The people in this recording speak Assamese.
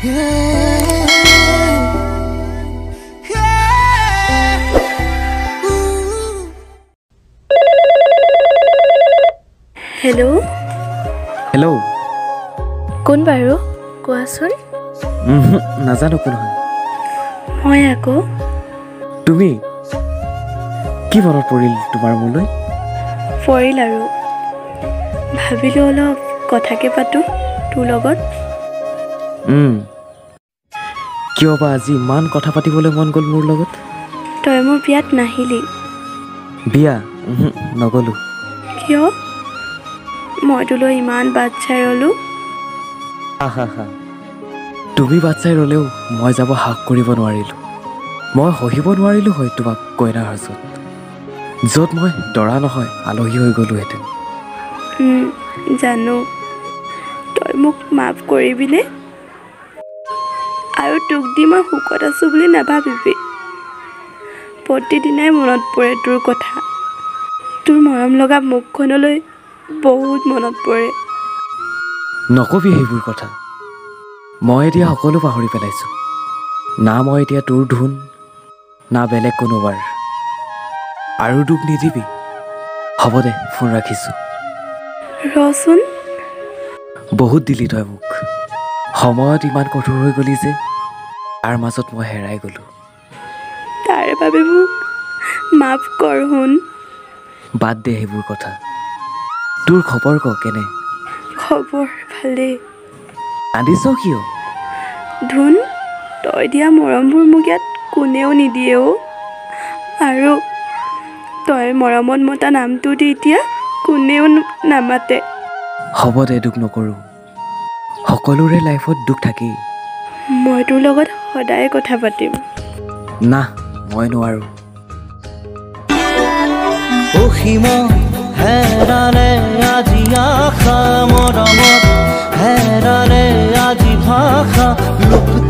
হেল্ল'। হেল্ল'। কোন বাৰু, কোৱাচোন? নাজানো কোন হয়। মই আকৌ। তুমি কি মনত পৰিল তোমাৰ মোলৈ? পৰিল আৰু, ভাবিলোঁ অলপ কথাকে পাতোঁ তোৰ লগত। কিয় বা আজি ইমান কথা পাতিবলৈ মন গ'ল মোৰ লগত? তই মোৰ বিয়াত নাহিলি। বিয়া? নগ'লোঁ। কিয়? মই তোলৈ ইমান বাট চাই ৰ'লোঁ। হা, তুমি বাট চাই ৰ'লেও মই যাব সাহস কৰিব নোৱাৰিলোঁ। মই সহিব নোৱাৰিলোঁ হয় তোমাক কইনাৰ সাজত, য'ত মই দৰা নহয় আলহী হৈ গ'লোহেঁতেন। জানো। তই মোক মাফ কৰিবিনে? আৰু তোক দি মই সুখত আছোঁ বুলি নাভাবিবি। প্ৰতিদিনাই মনত পৰে তোৰ কথা। তোৰ মৰম লগা মুখখনলৈ বহুত মনত পৰে। নকবি সেইবোৰ কথা। মই এতিয়া সকলো পাহৰি পেলাইছোঁ। না মই এতিয়া তোৰ ধুন, না বেলেগ কোনোবাৰ। আৰু দুখ নিদিবি। হ'ব দে, ফোন ৰাখিছোঁ। ৰচোন। বহুত দিলি তই মোক। সময়ত ইমান কঠোৰ হৈ গ'লি যে তাৰ মাজত মই হেৰাই গ'লোঁ। তাৰ বাবে মোক মাফ কৰ সোণ। বাদ দে সেইবোৰ কথা। তোৰ খবৰ ক, কেনে? খবৰ ভালেই। কান্দিছ কিয়? ধুন, তই দিয়া মৰমবোৰ মোক ইয়াত কোনেও নিদিয়ে অ'। আৰু তই মৰমত মতা নামটো দি এতিয়া কোনেও নামাতে। হ'ব দে, দুখ নকৰোঁ। সকলোৰে লাইফত দুখ থাকেই। মই তোৰ লগত সদায় কথা পাতিম। না, মই নোৱাৰোঁ। অসীম হেৰালে আজি আশা, মৰমত হেৰালে আজি ভাষা, লুপ্ত